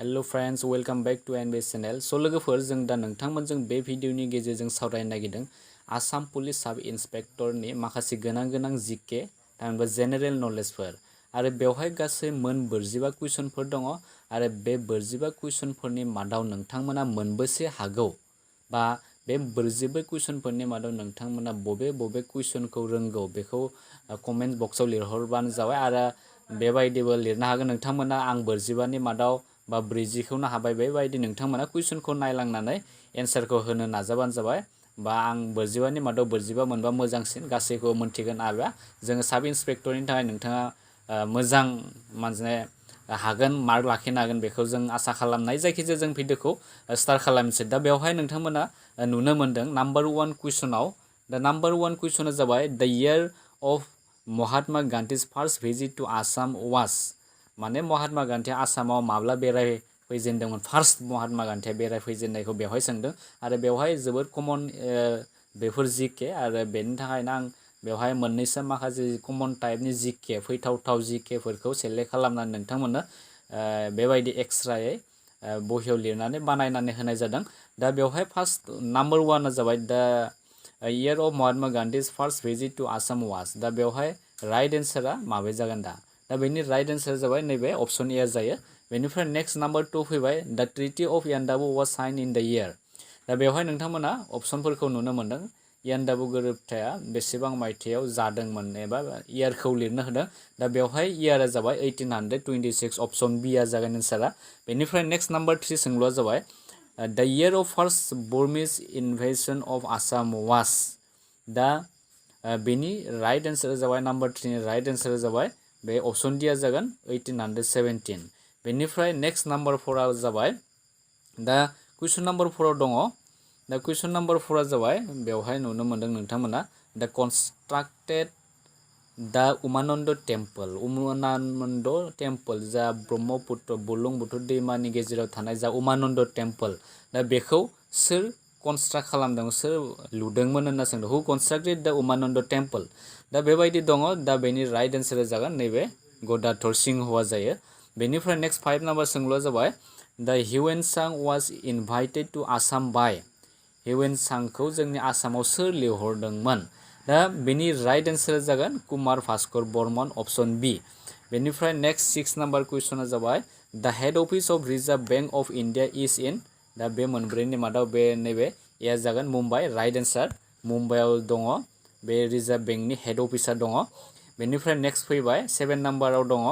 Hello friends welcome back to NBS channel so लोगोफोर जों दा नोंथांमोनजों बे भिडिअनि गेजेरजों सावरायनो नागिरदों आसाम पुलिस सब इन्सपेक्टरनि माखासे गोनां जिके थामहिनबा जेनेरेल नलेजफोर आरो बेवहाय गासै मोन 45 कुइसनफोर दङ आरो बे 45 कुइसनफोरनि मादाव नोंथांमोना मोनबेसे हागौ बा बे 45 कुइसनफोरनि मादाव नोंथांमोना बबे कुइसनखौ रोंगौ बेखौ कमेन्ट बक्सआव लिरहरबानो जाबाय आरो बेबायदिबो लिरनो हागोन नोंथांमोना आं 45 नि मादाव बा 40 खौनो हाबाय बेबायदि नोंथांमोना कुइसनखौ नायलांनानै एन्सारखौ होनो नाजाबानो जाबाय बा आं 45 नि मादाव 45 मोनबा मोजांसिन गासैखौ मोनथिगोन आरो जों सब इन्सपेक्टरनि थाखाय नोंथाङा मोजां माने हागोन मार्क लाखिनो हागोन बेखौ जों आसा खालामनाय जायखिजाया जों भिडिअखौ स्टार्ट खालामनोसै दा बेवहाय नोंथांमोना नुनो मोनदों नम्बर 1 कुइसनाव दा नम्बर 1 कुइसना जाबाय the year of Mahatma Gandhi's first visit to Assam was माने महात्मा गांधीया आसामाव माब्ला बेरायफैजेनदोंमोन फार्स्ट महात्मा गांधीया बेरायफैजेननायखौ बेवहाय सोंदों आरो बेवहाय जोबोद कमन बेफोर जिके आरो बेनि थाखायनो आं बेवहाय मोननैसो माखासे कमन टाइपनि जिके फैथावथाव जिकेफोरखौ सेलेक्ट खालामनानै नोंथांमोननो बेबायदि एक्सट्रायै बहियाव लिरनानै बानायनानै होनाय जादों दा बेवहाय फार्स्ट नम्बर 1 जाबाय the year of Mahatma Gandhi's first visit to Assam was दा बेवहाय राइट एन्सारा माबे जागोन दा बेनि राइट एन्सार जाबाय नैबे ऑप्शन ए जायो बेनिफ्राय नेक्स्ट नम्बर 2 फैबाय the treaty of Yandabo was sign in the year दा बेवहाय नोंथांमोना ऑप्शनफोरखौ नुनो मोनदों यान्डाबु गोरोबथाया बेसेबां मायथाइयाव जादोंमोन एबा इयारखौ लिरनो होदों दा बेवहाय इयारा जाबाय 1826 ऑप्शन बी आ जागोन एन्सारा बेनिफ्राय नेक्स्ट नम्बर 3 सोंलुआ जाबाय the year of first Burmese invasion of Assam was दा बेनि राइट एन्सारा जाबाय नम्बर 3 नि राइट एन्सारा जाबाय बे ऑप्शन डी आ जागोन 1817 बेनिफ्राय नेक्स्ट नम्बर 4 आ जाबाय दा कुइसन नम्बर 4 आव दङ दा कुइसन नम्बर 4 आ जाबाय बेवहाय नुनो मोनदों नोंथांमोना द कन्स्ट्राक्टेड द उमानन्द टेम्पल जा ब्रह्मपुत्र बुरलुंबुथुर दैमानि गेजेराव थानाय जा उमानन्द टेम्पल दा बेखौ सोर कन्स्ट्राक्ट खालामदों सोर लुदोंमोन होनना सोंदों हु कन्स्ट्राक्टेड द उमानन्द टेम्पल दा बेबायदि दङ दा बेनि राइट एन्सारा जागोन नैबे गदाधर सिंहआ जायो बेनिफ्राय नेक्स्ट 5 नम्बर सोंलुआ जाबाय द हिउएनसां वाज इनभाइटेड टू आसाम बाय हिउएनसांखौ जोंनि आसामाव सोर लिंहरदोंमोन दा बेनि राइट एन्सारा जागोन कुमार भास्कर बर्मन ऑप्शन बी बेनिफ्राय नेक्स्ट 6 नम्बर कुइसना जाबाय द head office of reserve bank of India is in दा बे मोनब्रैनि मादाव बे नैबे ए जागोन मुम्बाइ राइट एन्सार मुम्बाइआव दङ बे रिजर्व बेंकनि हेड अफिसा दङ बेनिफ्राय नेक्स्ट फैबाय 7 नम्बराव दङ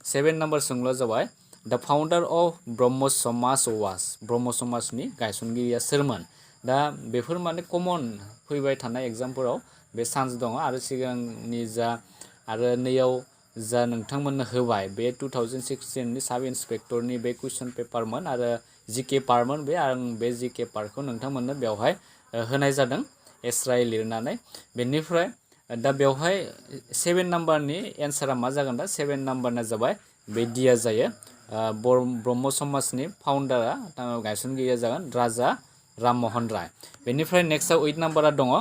7 नम्बर सोंलुआ जाबाय द फाउन्डार अफ ब्रह्म समाज वाज ब्रह्म समाजनि गायसनगिरिया सोरमोन दा बेफोर माने कमन फैबाय थानाय एग्जामफोराव बे चान्स दङ आरो सिगांनि जा आरो नैयाव जा नोंथांमोननो होबाय बे 2016 नि सब इन्सपेक्टरनि बे कुइसन पेपारमोन आरो जिके पार्टमोन बे आं बे जिके पार्टखौ नोंथांमोननो बेवहाय होनाय जादों एक्सट्रायै लिरनानै बेनिफ्राय दा बेवहाय 7 नम्बरनि एन्सारा मा जागोन दा 7 नम्बरना जाबाय बे डिया जायो ब्रह्म समाजनि फाउन्डारा गायसनगिरिया जागोन राजा राममोहन राय बेनिफ्राय नेक्स्टआव 8 नम्बरा दङ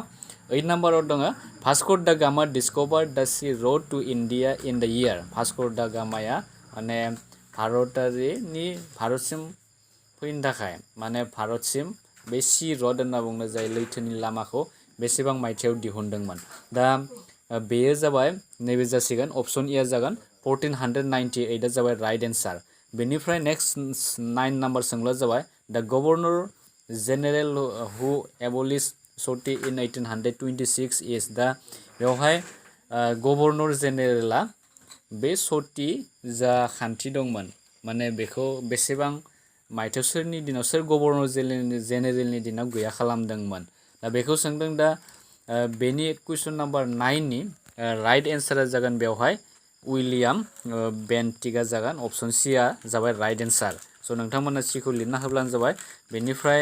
8 नम्बराव दङ भास्को दा Gama discover the sea road to India in the year Vasco दा गामाया माने भारतसिम फैनो थाखाय माने भारतसिम बे सी रोड होनना बुंनाय जायो लैथोनि लामाखौ बेसेबां मायथाइयाव दिहुनदोंमोन दा बेयो जाबाय नैबे जासिगोन ऑप्शन ए जागोन 1498 आ जाबाय राइट एन्सार बेनिफ्राय नेक्स्ट 9 नम्बर सोंलुआ जाबाय द गवर्नर जेनेरेल हु एबलिश सती इन 1826 इज दा बेवहाय गवर्नर जेनेरेला बे सती जा खान्थि दंमोन माने बेखौ बेसेबां मायथाइयाव सोरनि दिनाव सोर गवर्नर जेनेरेलनि दिनाव गैया खालामदोंमोन दा बेखौ सोंदों दा बेनि कुइसन नम्बर 9 नि राइट एन्सारा जागोन बेवहाय उइलियाम बेन्टिकआ जागोन ऑप्शन सी आ जाबाय राइट एन्सार स' नोंथांमोना सिखौ लिरना होब्लानो जाबाय बेनिफ्राय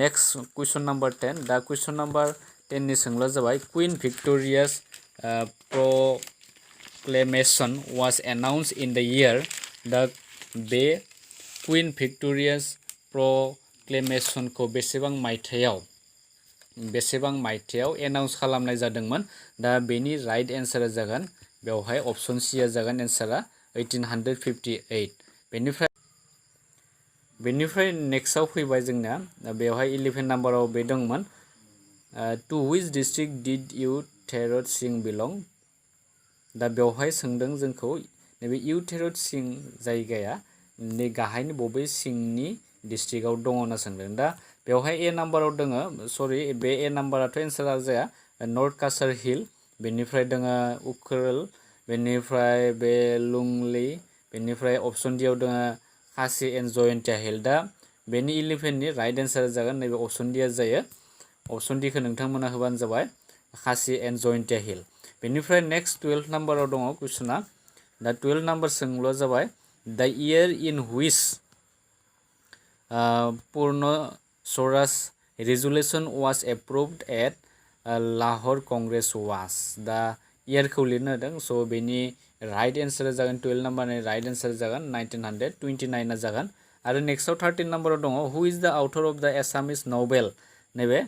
नेक्स्ट कुइसन नम्बर 10 दा कुइसन नम्बर 10 नि सोंलुआ जाबाय queen Victoria's proclamation was announce in the year दा बे क्वीन भिक्टोरियास प्रोक्लेमेशनखौ बेसेबां मायथाइयाव एनाउन्स खालामनाय जादोंमोन दा बेनि राइट एन्सारा जागोन बेवहाय ऑप्शन सी आ जागोन एन्सारा 1858 बेनिफ्राय बेनिफ्राय नेक्स्टआव फैबाय जोंना बेवहाय 11 नाम्बाराव बे दंमोन to which district did you टेरर सिं बिलं। दा बेवहाय सोंदों जोंखौ नैबे इउ टेरर सिं जायगाया नै गाहायनि बबे सिंनि डिस्ट्रिक्टआव दङ होनना सोंदों। दा बेवहाय ए नाम्बाराव दङ, सरि बे ए नाम्बाराथ' एन्सारा जाया, नर्थ कासार हिल, बेनिफ्राय दङ उखरुल, बेनिफ्राय बे लुंली, बेनिफ्राय अप्शन डियाव दङ खासि एन्ड जयन्तिया हिल। दा बेनि 11नि राइट एन्सार जागोन नैबे अप्शन डिया जायो। अप्शन डिखौ नोंथांमोना होबानो जाबाय खासि एन्ड जयन्तिया हिल। बेनिफ्राय नेक्स्ट 12 नाम्बाराव दङ कुइसना। दा 12 नाम्बार सोंलुआ जाबाय the year in which Purna Swaraj resolution was approved at Lahore Congress was. दा इयारखौ लिरनो होदों, स' बेनि राइट एन्सारा जागोन 12 नाम्बारनि राइट एन्सार जागोन 1929 जागोन। आरो नेक्स्टआव 13 नाम्बाराव दङ हु इज द आउथर अफ द एसामिस नभेल। नैबे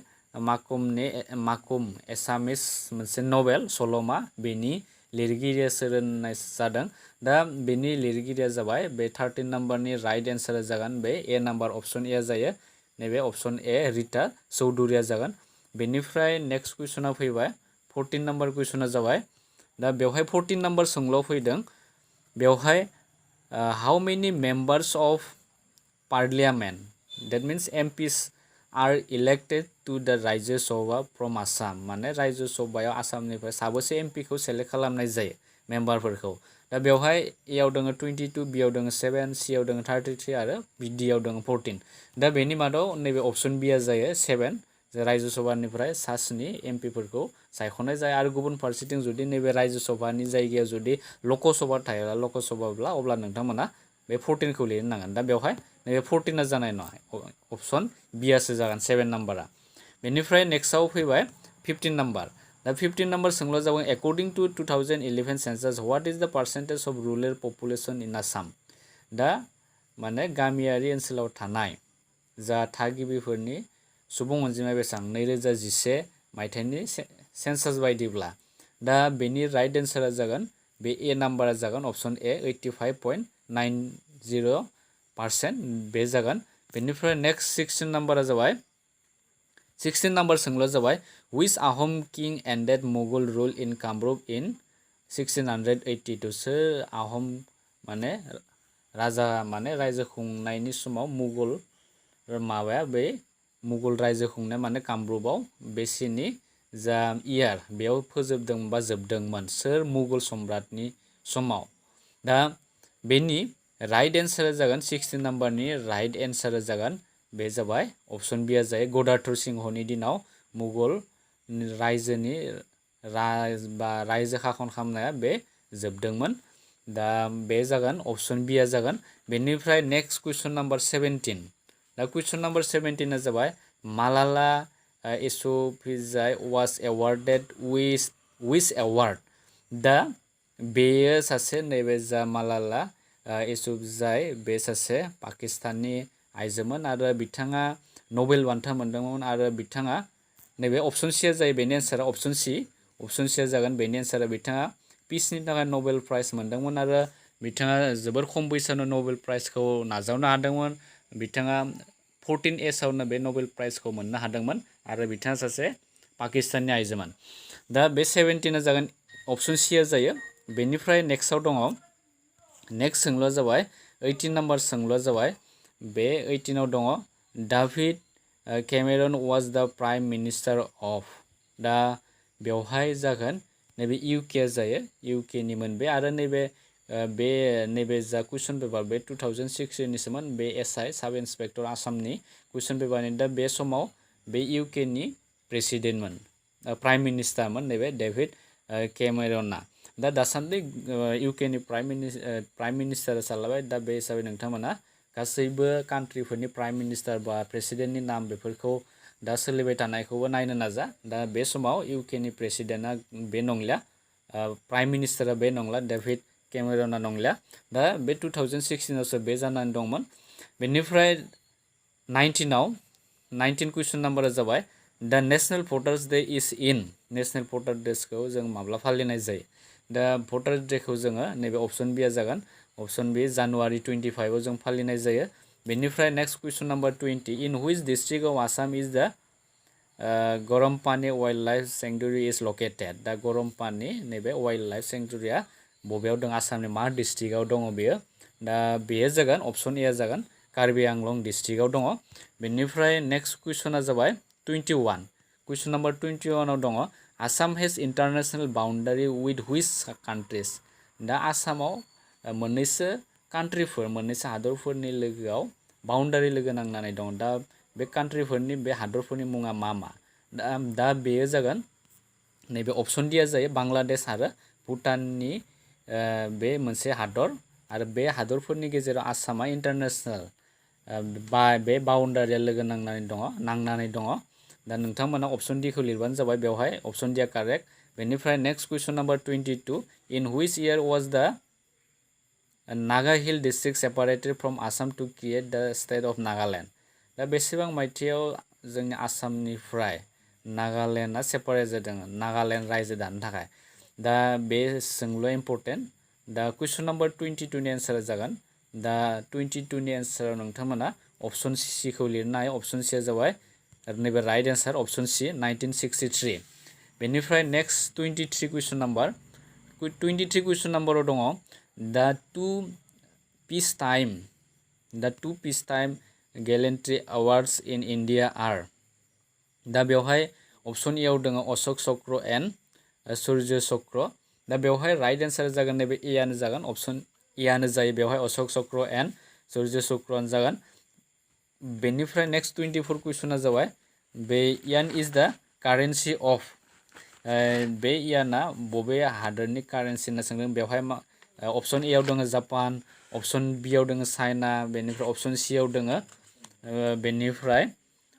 माकुम एसामिस मोनसे नभेल सल'मा, बेनि लिरगिरिया सोर होननाय जादों। दा बेनि लिरगिरिया जाबाय बे 13 नाम्बारनि राइट एन्सारा जागोन बे ए नाम्बार अप्शन ए जायो। नैबे अप्शन ए रिता चौधुरिया जागोन। बेनिफ्राय नेक्स्ट कुइसना फैबाय 14 नाम्बार कुइसना जाबाय। दा बेवहाय 14 नाम्बार सोंलुआव फैदों, बेवहाय how many members of parliament, that means MPs are elected to the Rajya Sabha from Assam. माने राज्य सभायाव आसामनिफ्राय साबेसे एमपिखौ सेलेक्ट खालामनाय जायो मेम्बारफोरखौ। दा बेवहाय एआव दङ 22, बिआव दङ 7, सिआव दङ 33 आरो डिआव दङ 14। दा बेनि मादाव नैबे अप्शन बिआ जायो 7, राज्य सभानिफ्राय सा 7 एमपिफोरखौ सायख'नाय जायो। आरो गुबुन फारसेथिं जुदि नैबे राज्य सभानि जायगायाव जुदि लकसभा थायोब्ला लकसभाब्ला अब्ला नोंथांमोना बे 14खौ लिरनो नांगोन। दा बेवहाय नैबे 14आ जानाय नङा, अप्शन बिआसो जागोन 7 नाम्बारा। बेनिफ्राय नेक्स्टआव फैबाय 15 नाम्बार। दा 15 नाम्बार सोंलुआ जाबाय एकर्डिं टु 2011 सेन्सास व्हाट इज द पार्सेन्टेज अफ रुरेल पपुलेसन इन आसाम। दा माने गामियारि ओनसोलाव थानाय जा थागिबिफोरनि सुबुं अनजिमाया बेसेबां 2011 मायथाइनि सेन्सास बायदिब्ला। दा बेनि राइट एन्सारा जागोन बे ए नाम्बारा जागोन अप्शन ए 85.90% बे जागोन। बेनिफ्राय नेक्स्ट 16 नाम्बारा जाबाय 16 नाम्बार सोंलुआ जाबाय which आहम किं एन्डेड मुगल रुल इन कामरुप इन 1682। सोर आहम माने राजा माने रायजो खुंनायनि समाव मुगल माबाया बे मुगल रायजो खुंनाय माने कामरुपआव बेसिनि जा इयार बेयाव फोजोबदों बा जोबदोंमोन सोर मुगल सम्राटनि समाव। दा बेनि राइट एन्सारा जागोन 16 नाम्बारनि राइट एन्सारा जागोन बे जाबाय अप्शन बिआ जायो गदाधर सिंहनि दिनाव मुगल रायजोनि रायजो खाखन खालामनाया बे जोबदोंमोन। दा बे जागोन अप्शन बिआ जागोन। बेनिफ्राय नेक्स्ट कुइसन नाम्बार 17। दा कुइसन नाम्बार 17आ जाबाय मालाला Yousafzai was awarded which award. दा बेयो सासे नैबे जा मालाला युसुफजाई बे सासे पाकिस्ताननि आइजोमोन आरो बिथाङा नबेल बान्था मोनदोंमोन। आरो बिथाङा नैबे अप्शन सिया जायो बेनि एन्सारा अप्शन सिया जागोन बेनि एन्सारा। बिथाङा पिसनि थाखाय नबेल प्राइज मोनदोंमोन आरो बिथाङा जोबोर खम बैसोआवनो नबेल प्राइजखौ नाजावनो हादोंमोन। बिथाङा 14 एजआवनो बे नबेल प्राइजखौ मोननो हादोंमोन आरो बिथाङा सासे पाकिस्ताननि आइजोमोन। दा बे 17आ जागोन अप्शन सिया जायो। बेनिफ्राय नेक्स्टआव दङ नेक्स्ट सोंलुआ जाबाय 18 नाम्बार सोंलुआ जाबाय बे 18आव दङ डेभिड केमेरन वाज द प्राइम मिनिस्टार अफ। दा बेवहाय जागोन नैबे इउके जायो इउकेनिमोन बे आरो नैबे जा कुइसन पेपार बे 2016निसोमोन बे एसआइ साब इन्सपेक्टर आसामनि कुइसन पेपारनि। दा बे समाव बे इउकेनि प्रेसिडेन्टमोन प्राइम मिनिस्टारमोन नैबे डेभिड केमेरना। दा दासान्दि इउकेनि प्राइम मिनिस्टार सालाबाय। दा बे हिसाबै नोंथांमोना गासैबो कान्ट्रिफोरनि प्राइम मिनिस्टार बा प्रेसिडेन्टनि नाम बेफोरखौ दा सोलिबाय थानायखौबो नायनो नाजा। दा बे समाव इउकेनि प्रेसिडेन्टआ बे नंलिया, प्राइम मिनिस्टारा बे नंला, डेभिड केमेरना नंलिया। दा बे 2016आवसो बे जानानै दंमोन। बेनिफ्राय 19 कुइसन नाम्बारा जाबाय दा national voters day is in. National भटार डेखौ जों माब्ला फालिनाय जायो। दा भटार डेखौ जोङो नैबे अप्शन बिआ जागोन अप्शन बि जानुवारि 25आव जों फालिनाय जायो। बेनिफ्राय next question number 20 in which district of Assam is the Garampani wildlife sanctuary is located दा गरमपानि नैबे वाइल्ड लाइफ सेंक्चुरिया बबेयाव दं आसामनि मा डिस्ट्रिक्टआव दङ बेयो दा बेयो जागोन अप्शन ए जागोन कार्बि आंलं डिस्ट्रिक्टआव दङ बेनिफ्राय नेक्स्ट कुइसना जाबाय 21 कुइसन नाम्बार 21 आव दङ Assam has international boundary with which countries दा आसामाव मोननैसो कान्ट्रिफोर मोननैसो हादरफोरनि लोगोआव बाउंडारि लोगो नांनानै दं दा बे कान्ट्रिफोरनि बे हादरफोरनि मुङा मा मा दा बेयो जागोन नैबे अप्शन डिया जायो बांलादेश आरो भुटाननि बे मोनसे हादर आरो बे हादरफोरनि गेजेराव आसामा इंटरनेशनल बे बाउंडारिया लोगो नांनानै दङ दा नोंथांमोना अप्शन डि खौ लिरबानो जाबाय बेवहाय अप्शन डिया कारेक्ट बेनिफ्राय next question number 22 in which year was the Naga hill district separated from Assam to create the state of Nagaland दा बेसेबां मायथाइयाव जोंनि आसामनिफ्राय नागालेण्डआ सेपारेट जादों नागालैंड रायजो दानो थाखाय दा बे सोंलुआ इम्पर्टेन्ट दा कुइसन नाम्बार 22 नि एन्सारा जागोन दा 22 नि एन्साराव नोंथांमोना अप्शन सि खौ लिरनो हायो अप्शन सिया जाबाय नैबे राइट एन्सार अप्शन सी 1963 बेनिफ्राय नेक्स्ट 23 कुइसन नाम्बार 23 कुइसन नाम्बाराव दङ दा two peace time gallantry awards in India are दा बेवहाय अप्शन ए आव दङ अशोक चक्र एन्ड सूर्य चक्र दा बेवहाय राइट एन्सार जागोन नैबे ए आनो जागोन अप्शन ए आनो जायो बेवहाय अशोक चक्र एन्ड सूर्य चक्रआनो जागोन बेनिफ्राय नेक्स्ट 24 कुइसना जाबाय बे यान इज द कारेन्सि अफ बे याना बबे हादरनि कारेन्सि होनना सोंदों बेवहाय अप्शन ए आव दङ जापान अप्शन बि आव दङ चाइना बेनिफ्राय अप्शन सि आव दङ बेनिफ्राय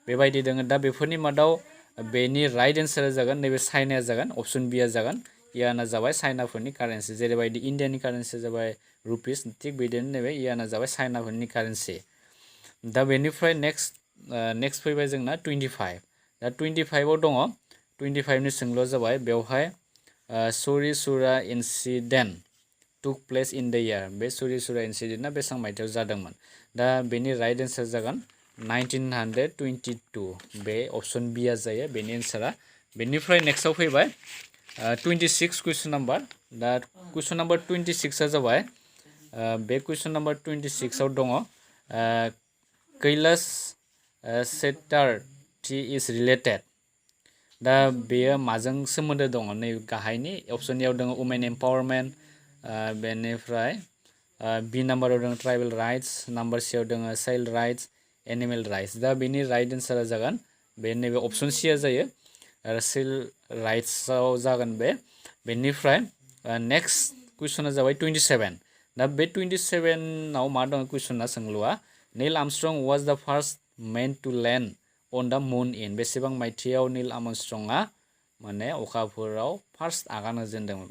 बेबायदि दङ दा बेफोरनि मादाव बेनि राइट एन्सारा जागोन नैबे चाइनाया जागोन अप्शन बि आ जागोन याना जाबाय चाइनाफोरनि कारेन्सि जेरैबायदि इन्डियानि कारेन्सिया जाबाय रुपिस थिग बिदिनो नैबे याना जाबाय चाइनाफोरनि कारेन्सि दा बेनिफ्राय नेक्स्ट फैबाय जोंना 25 दा 25 आव दङ 25 नि सोंलुआ जाबाय बेवहाय सुरि सुरा incident took place in the year बे सुरि सुरा इन्सिडेन्टआ बेसेबां मायथाइयाव जादोंमोन दा बेनि राइट एन्सार जागोन 1922 बे अप्शन बि आ जायो बेनि एन्सारा बेनिफ्राय नेक्स्टआव फैबाय 26 कुइसन नाम्बार दा कुइसन नाम्बार 26 आ जाबाय बे कुइसन नाम्बार 26 आव दङ कैलाश सेटार्थी इज रिलेटेड दा बेयो माजों सोमोन्दो दङ नै गाहायनि अप्शन ए आव दङ वुमेन एम्पावरमेन्ट बेनिफ्राय बि नाम्बाराव दङ ट्राइबेल राइट्स नाम्बार सि आव दङ चाइल्ड राइट्स एनिमेल राइट्स दा बेनि राइट एन्सारा जागोन बे नैबे अप्शन सि आ जायो आरो चाइल्ड राइट्सआव जागोन बेनिफ्राय नेक्स्ट कुइसना जाबाय 27 दा बे 27 आव मा दङ कुइसना सोंलुआ Neil Armstrong was the first man to land on the moon in बेसेबां मायथाइयाव नील आर्मस्ट्रंगआ माने अखाफोराव फार्स्ट आगान होजेनदोंमोन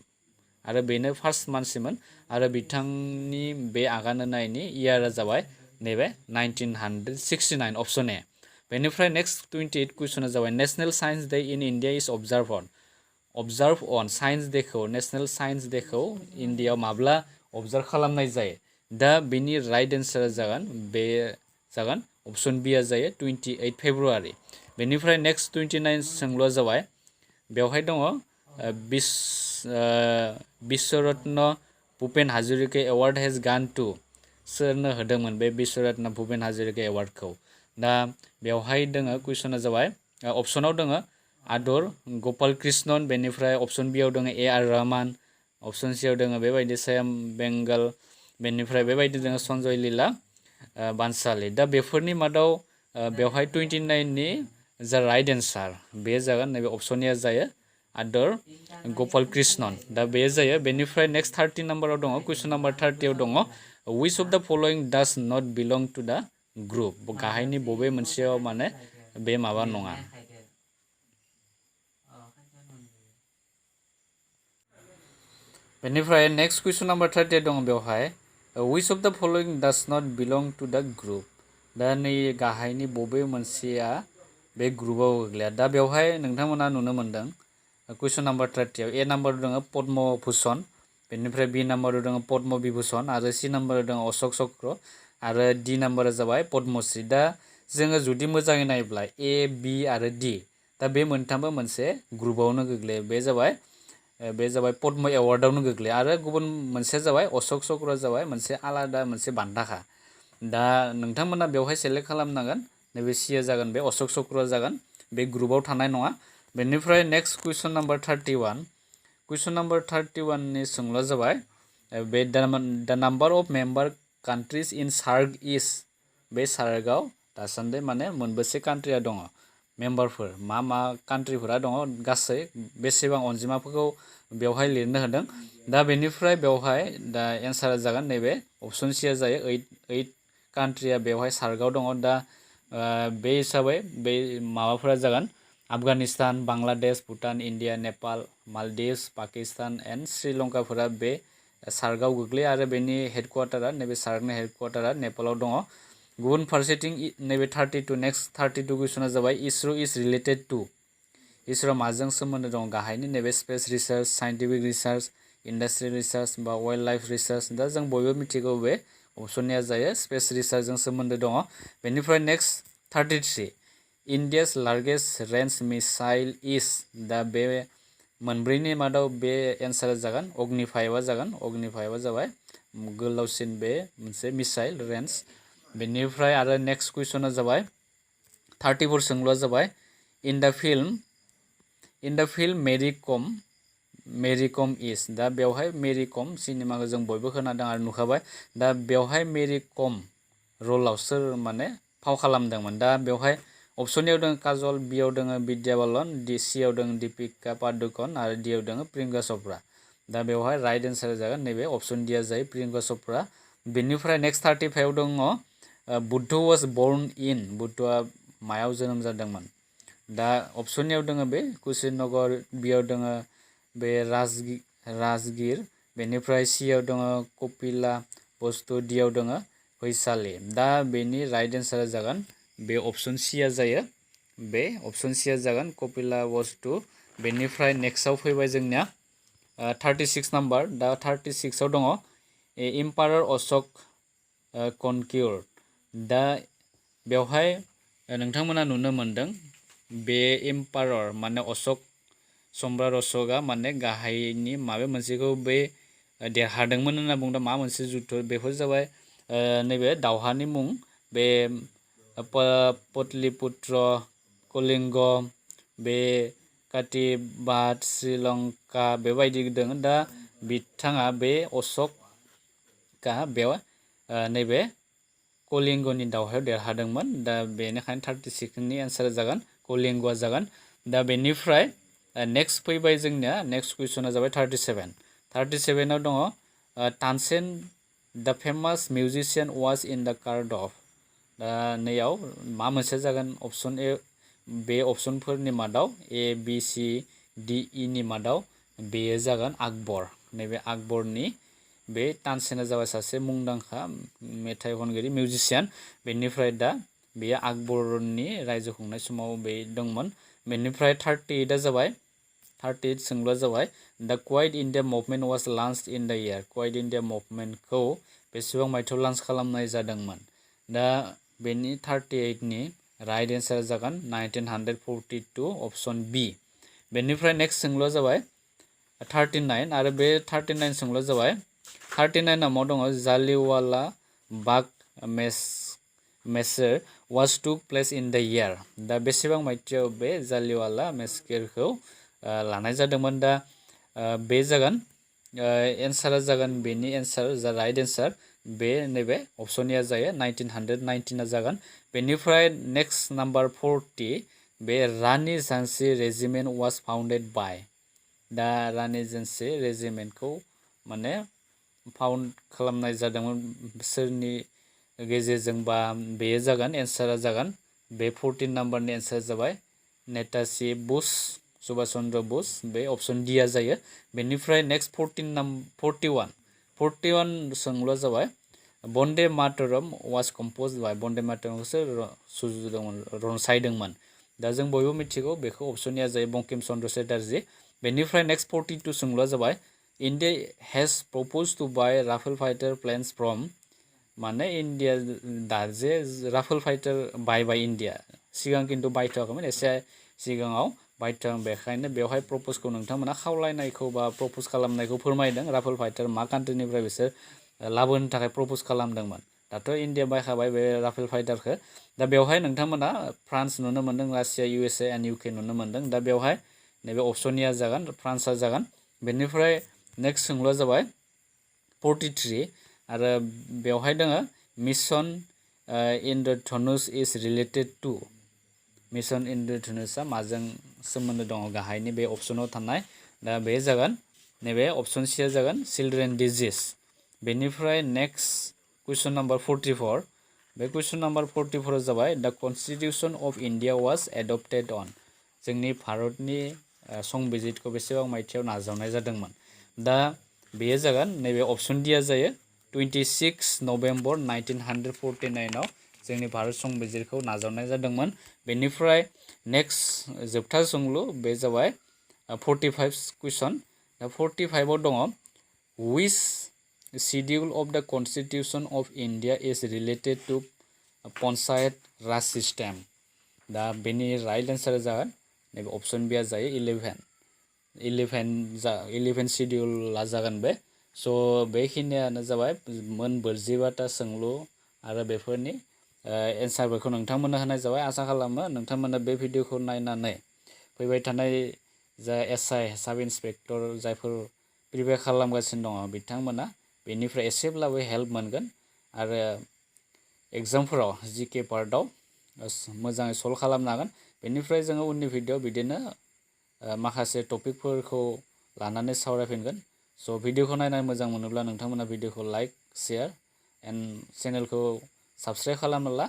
आरो बेनो फार्स्ट मानसिमोन आरो बिथांनि बे आगान होनायनि इयारा जाबाय नैबे 1969 अप्शन ए बेनिफ्राय नेक्स्ट 28 कुइसना जाबाय national science day in India is observe on science डेखौ नेशनल साइंस डेखौ इन्डियायाव माब्ला ऑब्जर्व खालामनाय जायो दा बेनि राइट एन्सारा जागोन बे जागोन अप्शन बि आ जायो 28 फेब्रुवारि बेनिफ्राय नेक्स्ट 29 सोंलुआ जाबाय बेवहाय दङ विश्वरत्न भूपेन हाजरिका एवार्ड हेज गान टू सोरनो होदोंमोन बे विश्वरत्न भूपेन हाजरिका एवार्डखौ दा बेवहाय दङ कुइसना जाबाय अप्शनाव दङ आदर गपाल कृष्णन बेनिफ्राय अप्शन बि आव दङ ए आर रहमान अप्शन सि आव दङ बेबायदि सयाम बेंगल बेनिफ्राय बेबायदि दङ सन्जय लीला बानसालि दा बेफोरनि मादाव बेवहाय 29 नि जा राइट एन्सार बे जागोन नैबे अप्शन ए जायो आदर गपाल कृष्णन दा बे जायो बेनिफ्राय नेक्स्ट 30 नाम्बाराव दङ कुइसन नाम्बार 30 आव दङ which of the following does not belong to the group गाहायनि बबे मोनसेयाव माने बे माबा नङा बेनिफ्राय नेक्स्ट कुइसन नाम्बार 30 दङ बेवहाय which of the following does not belong to the group दा नै गाहायनि बबे मोनसेया बे ग्रुपआव गोग्लैया दा बेवहाय नोंथांमोना नुनो मोनदों कुइसन नाम्बार 30 आव ए नाम्बाराव दङ पद्म भूषण बेनिफ्राय बि नाम्बाराव दङ पद्म विभूषण आरो सि नाम्बाराव दङ अशोक चक्र आरो डि नाम्बारा जाबाय पद्मश्री। दा जोङो जुदि मोजाङै नायोब्ला ए बि आरो डि दा बे मोनथामबो मोनसे ग्रुपावनो गोग्लैयो। बे जाबाय पद्म एवार्डआवनो गोग्लैयो। आरो गुबुन मोनसेया जाबाय अशोक चक्र जाबाय मोनसे आलादा मोनसे बान्थाखा। दा नोंथांमोना बेवहाय सेलेक्ट खालामनांगोन नैबे सिया जागोन बे अशोक चक्र जागोन, बे ग्रुपाव थानाय नङा। बेनिफ्राय next question number 31। Question number 31नि सोंलुआ जाबाय बे the number of member countries in SAARC is. बे सार्कआव दासान्दि माने मोनबेसे कान्ट्रिया दङ मेम्बारफोर, मा कान्ट्रिफोरा दङ, गासै बेसेबां अनजिमाफोरखौ बेवहाय लिरनो होदों। दा बेनिफ्राय बेवहाय दा एन्सारा जागोन नैबे अपसन सिया जायो 8 कान्ट्रिया बेवहाय सार्कआव दङ। दा बे हिसाबै बे माबाफोरा जागोन आफगानिस्तान, बांलादेश, भुटान, इन्डिया, नेपाल, मालदिभ्स, पाकिस्तान एन्ड श्रीलंकाफोरा बे सार्कआव गोग्लैयो। आरो बेनि हेडक्वार्टारा नैबे सार्कनि हेडक्वार्टारा नेपालाव दङ। गुबुन फारसेथिं नैबे 32 नेक्स्ट 32 कुइसना जाबाय इसर' इज रिलेटेड टु। इसर'आ माजों सोमोन्दो दं गाहायनि नैबे space research, scientific research, industrial research बा वाइल्ड लाइफ रिसार्च। दा जों बयबो मिथिगौ बे अपसननिया जायो स्पेस रिसार्चजों सोमोन्दो दङ। बेनिफ्राय नेक्स्ट 33 इन्डियास लार्जेस्ट रेन्ज मिसाइल इज। दा बे मोनब्रैनि मादाव बे एन्सारा जागोन अग्नि 5आ जागोन। अग्नि 5आ जाबाय गोलावसिन बे मोनसे मिसाइल रेन्ज। बेनिफ्राय आरो नेक्स्ट कुइसना जाबाय 34 सोंलुआ जाबाय in the film Marie come is. दा बेवहाय मेरि कम सिनेमाखौ जों बयबो खोनादों आरो नुखाबाय। दा बेवहाय मेरि कम रलाव सोर माने फाव खालामदोंमोन। दा बेवहाय अपसननियाव दङ काजल, बियाव दङ बिद्या बालन, सियाव दङ दीपिका पादुकन आरो डियाव दङ प्रियंका चप्रा। दा बेवहाय राइट एन्सार जागोन नैबे अपसन डिया जायो प्रियंका चप्रा। बेनिफ्राय नेक्स्ट 35 दङ बुद्ध वाज बर्न इन। बुद्धआ मायाव जोनोम जादोंमोन। दा अपसननियाव दङ बे कुशीनगर, बियाव दङ बे राजगिर, बेनिफ्राय सियाव दङ कपिला बस्तु, डियाव दङ फैसालि। दा बेनि राइट एन्सारा जागोन बे अपसन सिया जायो। बे अपसन सिया जागोन कपिला बस्तु। बेनिफ्राय नेक्स्टआव फैबाय जोंनिया 36 नाम्बार। दा 36आव दङ इम्पारार अशोक कनक्युर। दा बेवहाय नोंथांमोना नुनो मोनदों बे इम्पारार माने अशोक सम्राट अशोकआ माने गाहायनि माबा मोनसेखौ बे देरहादोंमोन होनना बुंदों मा मोनसे जुद्ध। बेफोर जाबाय नैबे दावहानि मुं बे पटलिपुत्र, कलिंग, बे काटिबात, श्रीलंका बेबायदि दङ। दा बिथाङा बे अशोकआ बेयाव नैबे कलिंगनि दावहायाव देरहादोंमोन। दा बेनिखायनो 36नि एन्सारा जागोन कलिंगआ जागोन। दा बेनिफ्राय नेक्स्ट फैबाय जोंनिया नेक्स्ट कुइसना जाबाय 37। 37आव दङ तानसेन द famous मिउजिशियान was in the card of. दा नैयाव मा मोनसे जागोन अपसन ए। बे अपसनफोरनि मादाव ए बि सि डि इ नि मादाव बेयो जागोन आकबर। नैबे आकबरनि बे तानसेना जाबाय सासे मुंदांखा मेथाइ खनगिरि मिउजिशियान। बेनिफ्राय दा बेयो आकबरनि रायजो खुंनाय समाव बे दंमोन। बेनिफ्राय 38आ जाबाय 38 सोंलुआ जाबाय the quit India movement was launched in the year. Quite India मुभमेन्टखौ बेसेबां मायथाइयाव लन्च खालामनाय जादोंमोन। दा बेनि 38नि राइट एन्सार जागोन 1942 अपसन बि। बेनिफ्राय नेक्स्ट सोंलुआ जाबाय 39 आरो बे 39 सोंलुआ जाबाय 39 मा दङ Jallianwala Bagh massacre was took place in the year. दा बेसेबां मायथाइयाव बे जालियानवाला मेसकेरखौ लानाय जादोंमोन। दा बे जागोन एन्सारा जागोन बेनि एन्सार जा राइट एन्सार बे नैबे अपसनिया जायो 1919 जागोन। बेनिफ्राय नेक्स्ट नाम्बार 40 बे रानि झांसी रेजिमेन्ट वाज फाउन्डेड बाय। दा रानि झांसी रेजिमेन्टखौ माने फाउन्ड खालामनाय जादोंमोन सोरनि गेजेरजों बा बेयो जागोन एन्सारा जागोन बे 14 नाम्बारनि एन्सार जाबाय नेताजी बुश, सुभाष चन्द्र बुश। बे अपसन डिया जायो। बेनिफ्राय नेक्स्ट 41 सोंलुआ जाबाय बन्दे मातरम वाज कम्पज बाय। बन्दे मातरमखौसो सुजुदोंमोन रनसायदोंमोन। दा जों बयबो मिथिगौ बेखौ अपसनिया जायो बंकिम चन्द्र चेटार्जी। बेनिफ्राय नेक्स्ट 42 सोंलुआ जाबाय India has propose to buy Rafale fighter planes from. माने इन्डिया दा जे राफेल फाइटार बायबाय इन्डिया सिगां खिन्थु बायथ'वाखैमोन एसे सिगाङाव बायथ'वाखै बेखायनो बेवहाय प्रप'जखौ नोंथांमोना खावलायनायखौ बा प्रप'ज खालामनायखौ फोरमायदों राफेल फाइटार मा कान्ट्रिनिफ्राय बिसोर लाबोनो थाखाय प्रप'ज खालामदोंमोन दाथ' इन्डिया बायखाबाय बे राफेल फाइटारखौ दा बेवहाय नोंथांमोना फ्रान्स नुनो मोन्दों रासिया USA एन्ड UK नुनो मोन्दों दा बेवहाय नैबे अपसननिया जागोन फ्रान्सआ जागोन बेनिफ्राय नेक्स्ट सोंलुआ जाबाय 43 आरो बेवहाय दोङो मिशन इन्द्रधनुष इज रिलेटेड टु मिशन इन्द्रधनुषआ माजों सोमोन्दो दङ गाहायनि बे अपसनाव थानाय दा बे जागोन नैबे अपसन सिया जागोन चिल्ड्रेन डिजिज बेनिफ्राय नेक्स्ट कुइसन नाम्बार 44 बे कुइसन नाम्बार 44 जाबाय the constitution of India was adopted on जोंनि भारतनि संबिजितखौ बेसेबां मायथाइयाव नाजावनाय जादोंमोन दा बेयो जागोन नैबे अपसन डिया जायो 26 नभेम्बर 1949 आव जोंनि भारत संबिजिरखौ नाजावनाय जादोंमोन बेनिफ्राय नेक्स्ट जोबथा सोंलु बे जाबाय 45 कुइसन दा 45 आव दङ which schedule of the constitution of India is related to panchayat Raj system दा बेनि राइट एन्सार जागोन नैबे अपसन बिया जायो 11 शिडिउला जागोन बे स' बेखिनियानो जाबाय मोन 42टा सोंलु आरो बेफोरनि एन्सारफोरखौ नोंथांमोननो होनाय जाबाय आसा खालामो नोंथांमोना बे भिडिअखौ नायनानै फैबाय थानाय जा SI साब इन्सपेक्टर जायफोर प्रिपेयार खालामगासिनो दङ बिथांमोना बेनिफ्राय एसेब्लाबो हेल्प मोनगोन आरो एग्जामफोराव GK पार्टआव मोजाङै सल्भ खालामनो हागोन बेनिफ्राय जोङो उननि भिडिअ बिदिनो माखासे टपिकफोरखौ लानानै सावरायफिनगोन स' भिडिअखौ नायनानै मोजां मोनोब्ला नोंथांमोना भिडिअखौ लाइक शेयार एन्ड चेनेलखौ साबस्क्राइब खालामोब्ला